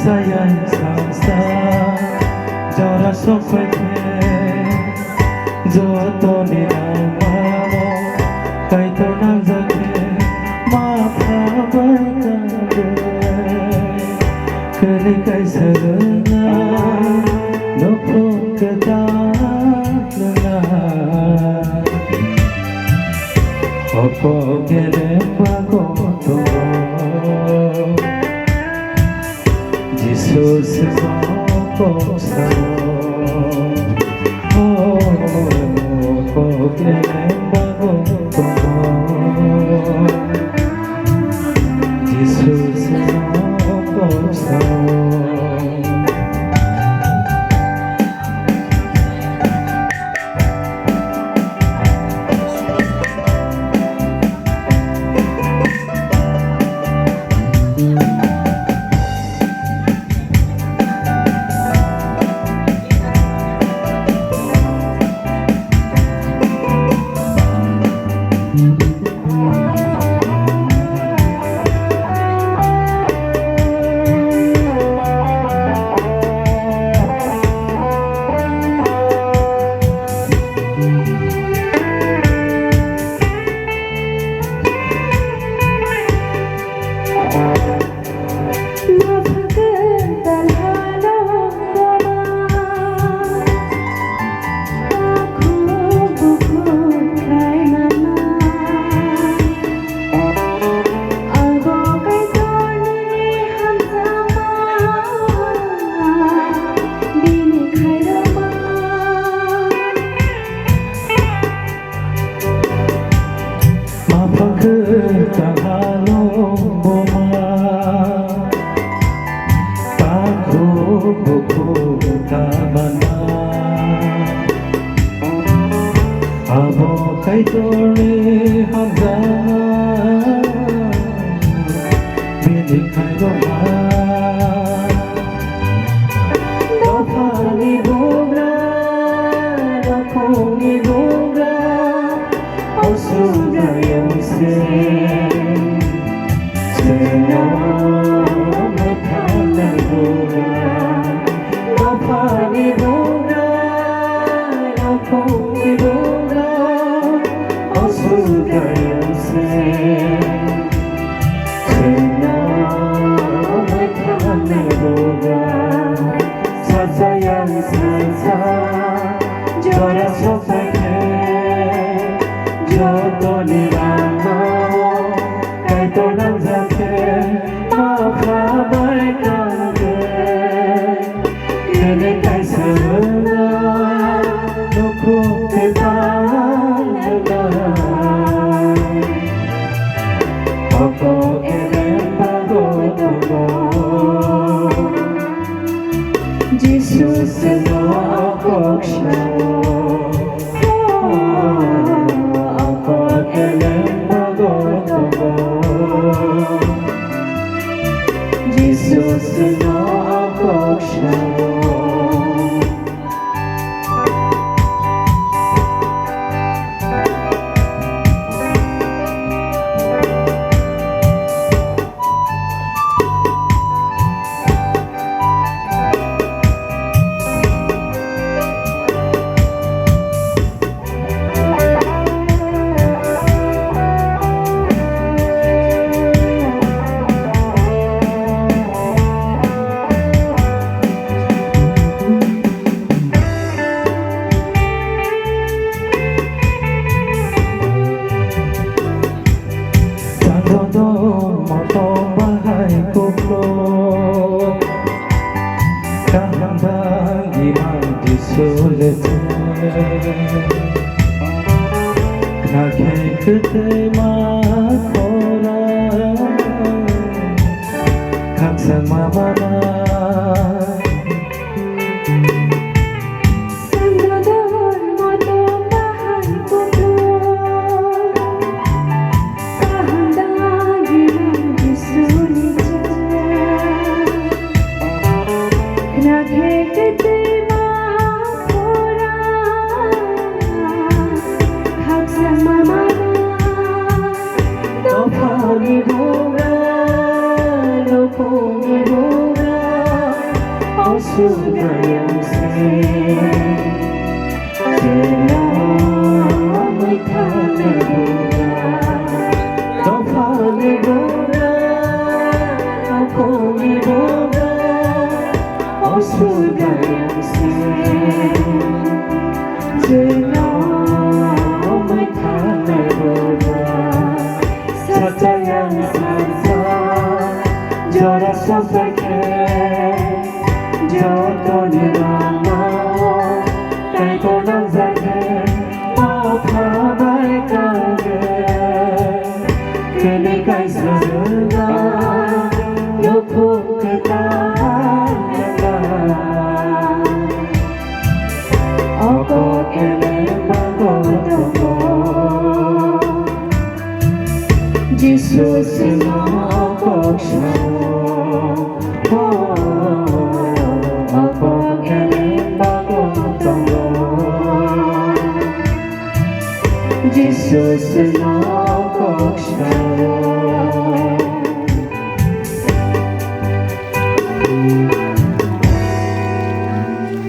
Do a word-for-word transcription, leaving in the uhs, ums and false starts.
Sayang sasa jora sokphaikhe, jotoni langmao Kaitor nangjakhe, ma phabai tangde. Kwrwi kaisa rwna, nukhung kwtal rwna. Hoko kelemba kotogo. Jisu simo kok sao. Oh, kok lemba kok tongo. Jisu simo kok sao. Mapha khe kahalo buma, takhu bukhu tamana. Abo Kaitorni hamjakma, bini khairokma. Dophani bugra, dophani bugra, o Subraiyung se. Chwngno mwthangwi bugra, dophani bugra, dophani bugra, o Subraiyung se. Chwngno mwthangwi bugra, sacha yang sacha, jora sokphaikhe, jotoni langmao Kaitor nangjakhe, ma phabai tangde. Kene kaisa wngna, nukhung kwtal wngna. Oko elemba gotomo. Jisu seno kok sao. Oko elemba gotomo. Jisu seno kok sao. Tando do moto bahai kuklo, kaham dagi mang Jisu le. Khna khe kwtwi ma khorang, khaksa ma mana. Dophani bugra, nukhungni bugra, Sudayang se, jeno mwthangni bugra, dophani bugra, aphangni bugra, o sudayang se, jeno mwthangni bugra, sachayang sachayang, jora sachayang. Jotoni rangmao Kaitor nangjak khe, o phabai kal khe. Kene kaisa jwngno nukhung kwtal kwtal. Oko kene bagwi tongo. Jisu sino kok sao, oh, oh, kok kene bagwi tongo. Jisu sino kok sao.